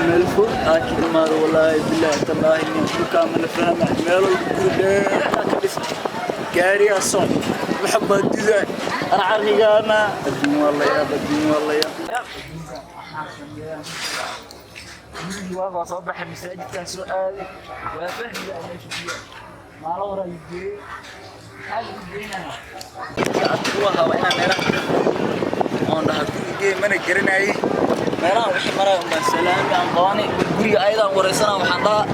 Meel fog aa ka imaado, wallaahi bilaahi tallaahi, nin dhulkaa mana fahma. Meel walba guri dheer aa ka dhisan, gaariyaa socda, waxa baa dudaa arcarigaana. Adduun waa la yaab, adduun waa la yaab. Gurigii waa soo baxay, masaajidkaan soo aaday, waa fahmi laa meesha ku yaal. Maalo horaa la geeyey, maxaa lagu geynaya? Abti u ahaa waa inaan meelaha oon dhaha gurigee mana garanayay. Meelaha wixii maraya unbaan salaami aan qabanay, guriga ayadaan wareysana, waxaan dhahaa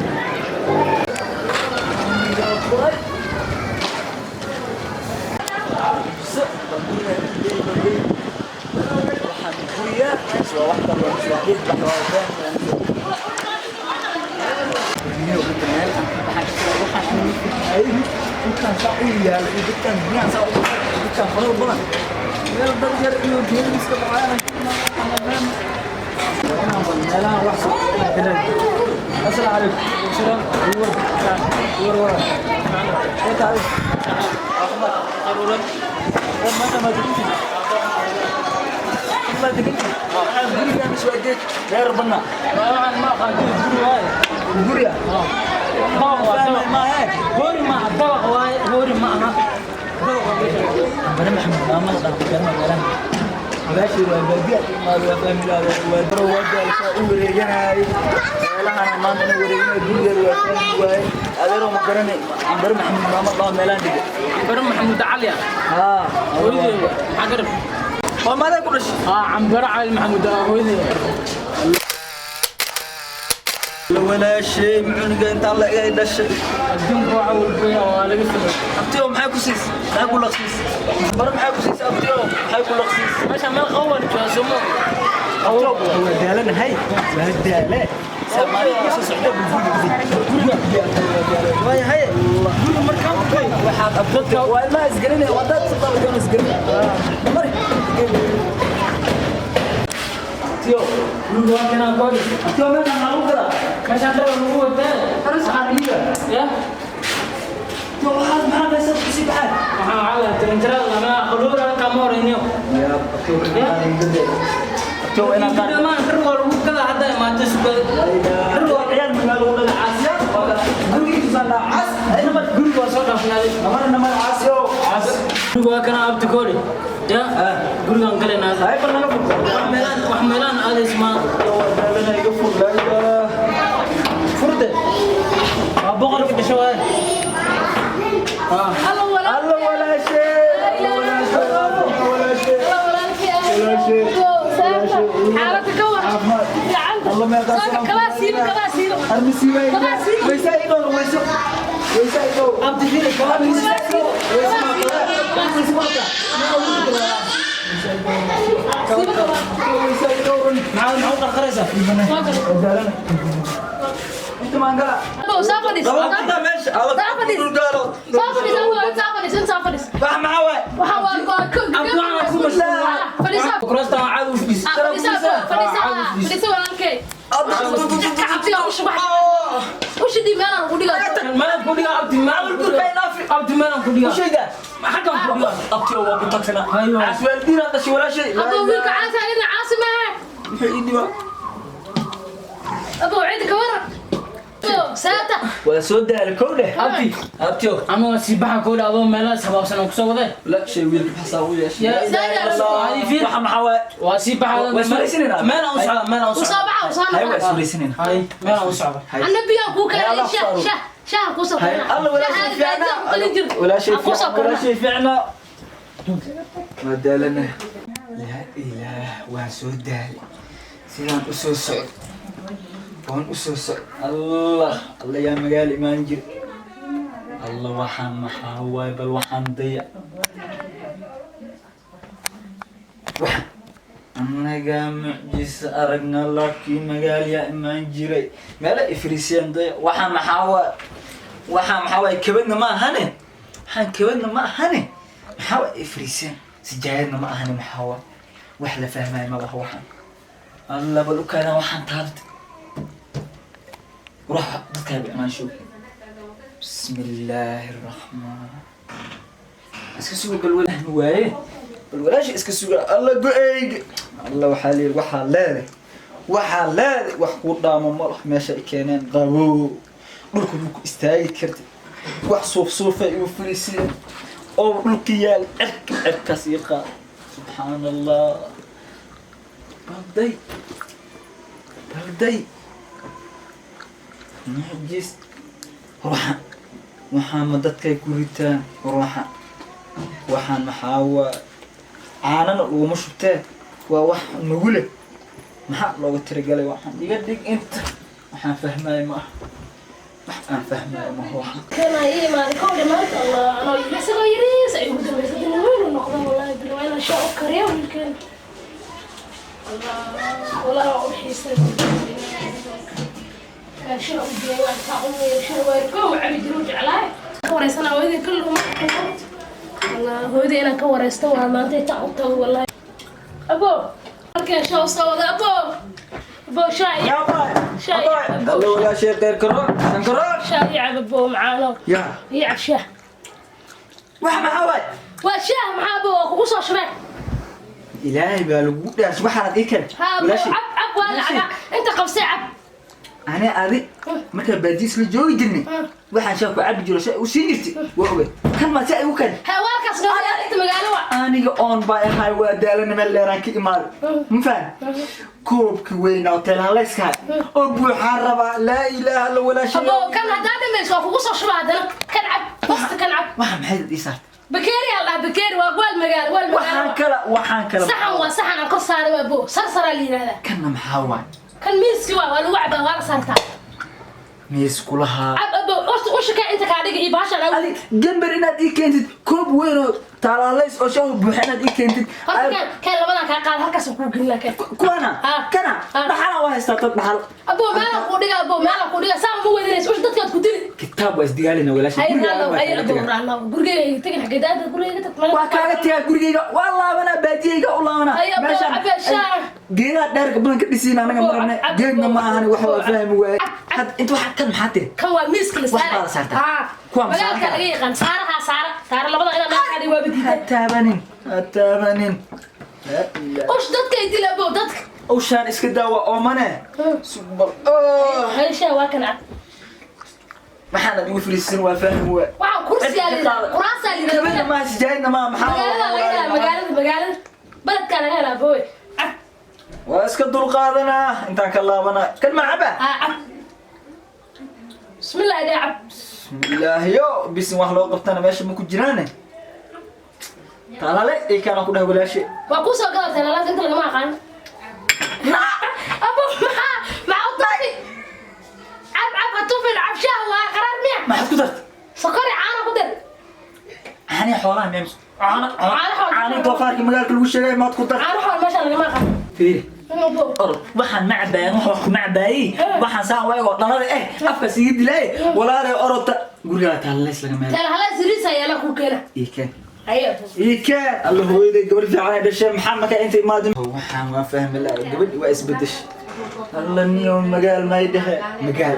guriga furay. Bal guriga geey, bal geey. Waxaan guriga waa wax kale, waa geed bax, waa fahmi. Meel aan ka baxay, waxaan dhulkaan saa u yaalo iyo dadkaan guryahan saa u, dadkaan farada badan, meel dad yar iyo geedo iska baxayaan. Inaan bal meelaha wax soo. Asalaamu calaykum. Salaam. War war war tahay caafimaad qaruuran. War maanta ma degantiin? Ma degantiin? Waxaan gurigaan mise waa geed reer banaa? Waxaan ma aqaan geed guri waaye. Guriga Dabaq waa dabaq. Maahe. Hoori ma aha, dabaq waaye, hoori ma aha. Dabaq waa meesha. Bari Maxamed maamada dhaaf garma meelaha walaashii waa baadiya imaado, waa fahmi waa daro, waa gaalsaa u wareeganayay meelahana. Maanta na wareeganay gurigeeda waa fahmi waaye. Adeero, ma garanay Bari Maxamed maamada dhaaf meelahan dhiga? Cambaro Maxamuud Cali ah. Haa. Hooyadey maxaa garab? Waa maadaa ku dhashay? Haa, Cambaro Cali Maxamuud ah hooyadey. Walaashay cunuga intaan la egay dhashay. Adduunka waxa walba waa laga sameeyay. Abtiyo, maxay ku siis, maxay ku laqsiis? Baro, maxay ku siis? Abtiyo, maxay ku laqsiis? Meesha meel qawan jooga somo. Abtiyo, waa daalanahay, waa daale. Soomaaliya soo socda guriga waayahay. Guriga markaan ku kay. Waxaad abdadka waa ilmaha isgaranaya, waa dad sabab isgaranaya mari. Abtiyo. Guriga waa kanaa koodi. Abtiyo, meeshaan maxaa lagu gadaa? Meeshaan dhar lagu wadaa. Waxaan iiga. Ya. Abtiyo, waxaas maxaa meesha kusii baxay? Waxaan cala tirintirada lama qaluura kama horeyniyo. Ya abtiyo, abtiyo, inaan qaar. Dhammaan dhar waa lagu gadaa hadda imaatay suugada. Dhar waa ciyaal magaalo lagu dhalay, caasiya gurigiisa la caas. Guriga waa soo dhaafnaaday. Namar namar caasiyo caas. Guriga waa kana, abti koodi. Ya. Gurigaan galaynaa. Hay, bal naga fur. Wax meelaan, wax meelaan aadays ma. Waa daalana, iga fur laa. Furde. Waa boqorka dhasho waaye. Alla walaashay, alla walaashay, alla walaashay. Xaaladda ka war. Alla meeqa. Kala siiba. Armisi way waysa i dhowr, wayso waysa i dhowr. Abti fiiri kala. Waysa i dhowr, waysa ma waysa ma waysa i dhowr. Maxaa u qarqaraysaa? Daalana inta maan gala. Soo fadhiis. Laba meesha alla. Soo fadhiis. Dhulgaalo. Soo fadhiis, soo fadhiis, soo fadhiis. Wax maxaa waay? Waxa waa Abti, waxaan ku mashquulnaa. Fadhiisa. Kuraasta waa caadi u fadhiis. Fadhiisa, fadhiisa, fadhiisa walaalkay. Kacabtiga usha wax. Ushadii meelaan ugu dhigaa. Meelaan ku dhigaa, abti, meelaan ku dhigaa. Abti, meelaan ku dhigaa. Ushayda. Xaggan ku dhigaa. Abtiyo, waa ku tagsanaa. Aywa. Caswaaldiina dhashay walaashay. Adoo wiilka caasi ina caasi maaha. Muxuu ii dhibaa? Adoo cid ka waran. Saata. Waa soo daala kow dheh. Abti. Abtiyo. Ama waa sii baxa koodha adoo meelahaas habaabsan oo kusoo waday. La shay wiilka xasaa u yeeshay. Ya. La ilaaha illa Allah. Ay, fiir. Waxa maxaa waay? Waa sii baxa. Waa iswaraysanayna. Meel aan u socda, meel aan u Usoo socda. baxa, usoo Hay, waa noqo. iswaraysanayna. Hay, meel aan u socda. Annabiga kuu keenay Allah shah saaro. shah shah ku soo Hay, korna. alla walaashay fiicna, walaashay fiicna, walaashay fiicna. Waa daalana, laa ilaah, waan soo daalay sidaan u soo socdo, waan u soo socdo. Allah alla, yaa magaalo imaan jira. Allah, waxaan maxaa waay? Bal waxaan daya, waxaan annaga mucjisa aragna, laakiin magaal yaa imaan jiray meelo ifriisiyaan daya. Waxaan maxaa waay? Waxaan maxaa waay? Kabadna ma ahane, waxaan kabadna ma ahane, maxaa waay ifriisiyaan? Sijaayadna ma ahane, maxaa waay? Wax la fahmaayo ma laha waxaan. Alla, bal u kaadaan waxaan taabtay. Ruux dadkaaga imaanshow. Bismi illaahi araxmaan. Iska sugo bal, walahmi waaye. Bal walaasha iska suga. Alla go-eyga, alla waxaa leeyahay, waxaa leedahay, waxaa leedahay wax kuu dhaamo ma lah. Meesha ay keeneen qabow, dhulka maku istaagi kartid, wax suuf suufay igu fariisiin oo dhulka yaal, cirka cirkaas ii qaad. Subxaan Allah, balday balday mucjis. Ruuxa waxaa ma dadkay ku ritaan? Ruuxa waxaan maxaa waa? Caanana uguma shubtee, waa wax nagu leh. Maxaa looga tiragalay? Waxaan iga dhig inta waxaan fahmaayo ma aha, wax aan fahmaayo ma waxaan. Kana ii imaaday kowdhi maanta. Allah, anoo isagoo yariis ay ugu dambeysay, hadda nin weyn uu noqdo. Wallahi bil waa inaan shaa u kariyo wiilkan. Allah, wallahi waa u xiisay. Shir u geeyay, waan kaa cunaya shir, waa kow cabi jiru jeclaay. Ka wareysana hooyadii kullu ma. Allah, hooyadii inaan ka wareysto waa maanta inta u tago. Wallahi abo, halkeen shaa u soo wada. Abo, abo, shaa iyo shaa iyo Alla walaashay qeyr karo san karo. Shaa iyo cab abo macaano. Ya. Iyo cab shaah. Wax maxaa waay? Waa shaah. Maxaa abo, waa kugu soo shubeen. Ilaahay baa lagu dhaas, waxaad ii keen. Ha abo, cab cab, waa la cabaa. Inta qabsay, cab. Ani adi markaa baadiis la joogi jirnay, waxaan shaa ku cabi jiro, shaa u siin jirtay, waa ogay. Kan maa si ay u keen? Ha, waalkaas noo yaal inta magaalo waa. Aniga oon baa ahay, waa daalana, meel dheeraan ka imaaday, ma fahan? Koobki weynaa oo teelhalayskahay oo buuxaan rabaa. Laa ilaaha illa walaashay. Abo, kan haddaa dhamayso waa kugu soo shuba haddana. Kan cab basta, kan cab. Waxa maxay ii saartay? Bakeeri aa la dhahaa, bakeeri waa waal magaalo, waal Waxaan magaalo. kala, waxaan kala. Saxan waa saxan aan kor saaray waa bo sarsaraa la yidhahdaa. Kanna maxaa waay? Kan miiski waa lagu cabaa, waa la saartaa. Miis kulahaa. Cab abo, horta usha ka inta kaa dhiga iyo bahashan aw. Adi gambar inaad ii keentid, koob weyn oo taalaalays oo shaahu buuxa inaad ii keentid. Horta kan kan labadan kaa qaada, halkaas kuu gelin kan. Kuwana? Ha. Kana? Ha. Dhaxala waa haystaa dad dhaxal. Abo, meelaan kuu dhiga, abo, meelaan kuu dhiga, saa uma weydinaysa usha, dadkaad ku dili. Kitaab waa isdigaalina walaasha. Hay. Gurigaaga Raalow waa hay kaaga abo tagaa. Raalow, gurigeyga iga tagin, xagee daada gurigeyga tag. Waa kaaga tagaa gurigeyga, waa laabanaa, baadiyeyga u laabanaa. Hay abo, cabe shaah. Geedaha dheerka badan ka dhisiin anaga. Abo, marabne cab, geedna abo, ma ahani wax waa abo, fahmi waaye. cab, cab. Had inta waxa kan maxaa tiri? Kan waa miiska la Wax saaray. baa la saartaa. Ha. Kuwa ma magaalka saaran laga yaqaan saaraha, saara saara labada inaa meel kaa dhig waa Ha badiidan. taabanin, ha taabanin. Laa ilaaha. Ush dadka ay dil abo, dadka. Ushaan iska daawa oomane. Sugbal. Oh. Hay, shaah waa kan, cab. Maxaanad igu fariisin? Waa fahmi waay. Waxaan kursiyaa la yidhahdaa, kuraasaa la Kabada yidhahdaa. maaha, sijaayadna maaha, maxaa? Magaalada laga helaa, magaalada, magaalada baledkaa laga helaa bowe, cab. Waa iska dulqaadanaa intaan ka laabanaa. Kan ma caba? Ha, cab, bismillah dhee, cab. Bismillaahiyo bisin, wax loo qabtana meesha ma ku jiraane. Taalale ii kaana ku dheh walaashe. Waa kuu soo gadatay lalaas, inta lagama aqaan. Abo, maxaa maxaa u tufi? Cab cab, ha tufin, cab, shaah waa qaraar miya? Maxaad ku dartay? Sokori, caana ku dar. Caanihi xoolaha miya? Caano. Caano xoolo. Caanihi doofaarka magaalka lagu sheegay maad ku dartay? Caano xool meesha lagama aqaan. Fiiri. Abo. Orod, waxaan ma cabaayaan, wax kuma cabaayey. Waxaan saan waayagoo dhalada eh afkaas iga dilaaye. Walaalay, orodta gurigaa taalaleys laga meelo. Tala hala siriisa yaala kuu keena. Ii keen. Haye. Ii keen. Alla, hooyaday gabar fiican ay dhashay. Maxaa markaa inta imaadin? Waxaan waa fahmi lahaa, gabadhi waa isbedeshay. Alla niyo, magaal may dhehe. Magaal,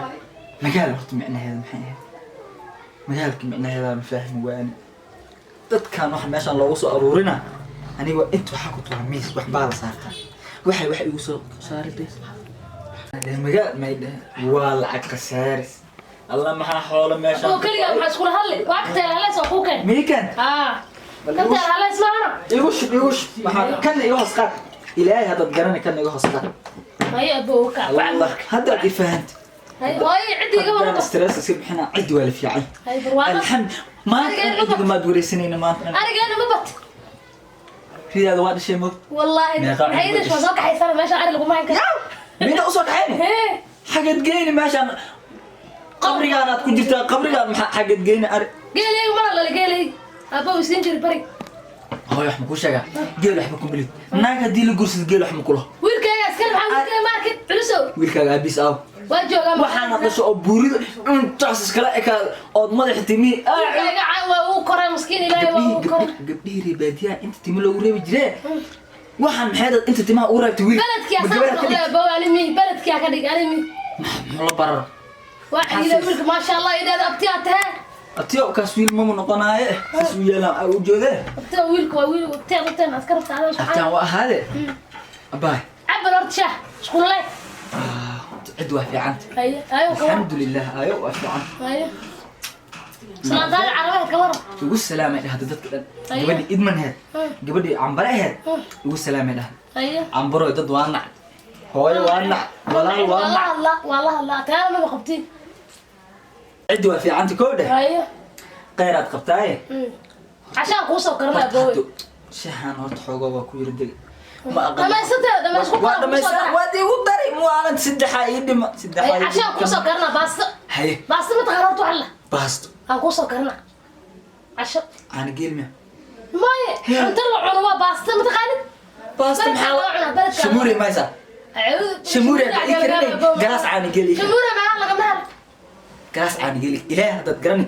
magaal horta micnaheeda maxay ahayd? Magaalka micnaheeda ma fahmi waani. Dadkan waxa meeshaan loogu soo aruurina aniga inta waxaa ku turaa miis, wax baa la saartaa, waxay wax igu soo saari bes. Magaal may dhehe, waa lacag khasaaris. Alla, maxaa xoolo meeshaan? Abo, keligaa maxaa iskula hadli? Waa ka tala halays waa kuu keen. Miikan? Haa, kan tala halays maahana. Igu shub, igu shub. Maxaa kan iga hoos qaad? Ilaahay haddaad garani, kan iga hoos qaad. Haye abo, ka. Allah, haddaad i fahantay. Haye hooyo, ciddi iga Haddaan warrama. Stress iska bixinaa, ciddi waa la fiicay. Haye, barwaaqo. Alxamd, maanta Arigeena ciddiga maad wareysanayna maanta. Arigeena ma bat. Ridaada waa dhashay moog. Wallaahi. Meeqa maxay cunug idin soo kaxaysana meesha ari laguma hayn karo. Mida usoo kaxayni? Hee. Xagad geyni meeshaan, qabrigaan aad ku jirtaa, qabrigaan maxaa xagad geyni ari? Geelaygu mana lala geelay abo isiin jiri bari. Hooy, wax ma kuu sheegaa? Geel waxba ku melid. Naag haddii la guursado, geel wax ma kulaho. Wiilkayga iskale, maxaa wiilkayga ma arkin culusow? Wiilkaaga aabiis aaw? Waa joogaa. Waxaana dhasho oo buurida intaas iskala ekaada ood madaxa timi. Wiilkayga waa uu koray, miskiin ilaahay waa uu koray. Gabdhihii reer baadiyaha inta timi loogu reebi jiree, waxaan maxay dad inta timaha ugu reebtay wiil? Beledkii Ma asaa gabar ka noqday dhig? abo, animi beledkii ka dhig animi. Muxuu la barar? Waa xigila wiilka, maasha Allah, idhaada abtiyaa tahe. Abtiyo, kaas wiil mamu noqonaaye, saas u yeelaan aa u jeedee. Abtiga wiilka waa wiil, abtiga abtiga maxaad ka rabtaa adoo? Abtaan waa ahaade, abaay. Cabal horta shaah iskulule. Cid waa fiicanta. Haye, ayo ka waran? Alxamdulilah, ayo waa fiican. Haye, salaantaada carabeed ka waran? Igu salaamay dhahda dadka dhan. Ayo. Gabadhii idman aheyd, gabadhii cambare aheyd, igu salaamay dhahda. Haye. Cambaroy, dad waa nac, hooyo waa nac, walaal waa waa la nac. Hadlaa waa la hadlaa, taana maba qabtiin. Ciddi waa fiicanta, koo dheh. Haye. Khayraad qabtaaye. Cashaan kuu soo karnaa. Horta booy. Haddo shahan horta xoogoo waa ku yara degay, ma aqaan. Dhamaysatee, dhamaysku. Waa dhamaysan, waad igu dari muwaalan, saddexaa ii dhima, saddexaa ii Cashaan kuu soo dhima. karnaa, baasto. Haye. Baasto ma taqaan horta wax la? Baasto. Aan kuu soo karnaa casho. Caana geel miya? Maye, cunto la cuno waa baasto, ma taqaanid? Baasto Baradka maxaa? loo cunaa, baradka. Shamuure maysa, shamuure hadda ii karinay, galaas caana geel ii karin. Shamuure meelaha lagama helo. Galaas caana geel, ilaah haddaad garani,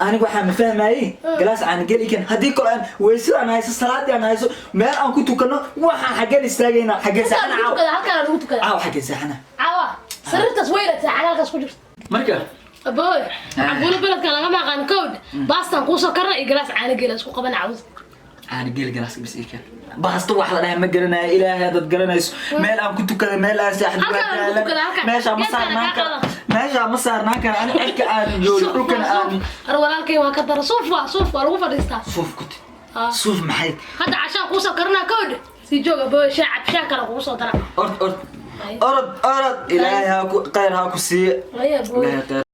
aniga waxaa ma fahmayey, galaas caana geel ii keen. Haddii kale aan weysada aan hayso, salaadii aan hayso, meel aan ku tukano, waxaan xaggeen istaagaynaa, xaggeen Halkaan seexana lagu caawa? tukada, halkaan lagu tukada. Caawa xaggeen seexana? Caawa sariirtaas weyna saaxan halkaas ku jirto. Marka Abooy, cambuulo beledka lagama aqaan kowd. Baastaan kuusoo karna iyo galaas caano geela isku qaban caws. Caana geel galaaska bis ii keen. Baasto wax la dhahay ma garanayo, ilaahay haddaad garanayso, meel aan ku tukaday, meel aan seexdo. Halkaan lagu tukada, halkaan. Meeshaa ma Geedkaan saarnaan kaa kara. qaada. Meeshaa ma saarnaan kara ani, cirka aan joogo, dhulkan aan. Ar walaalkay waa ka dara, suuf waa suuf, waa lagu fadhiistaa. Suuf kuti. Ah. Suuf maxay? Hadda cashaan kuusoo karnaa kowd, sii joog abooy, shaa cab, shaa kale kugu soo dara. Orod, orod, orod, orod, ilaahay ha ku khayr ha ku siiye. Haya abooy. Ilaahay khayr.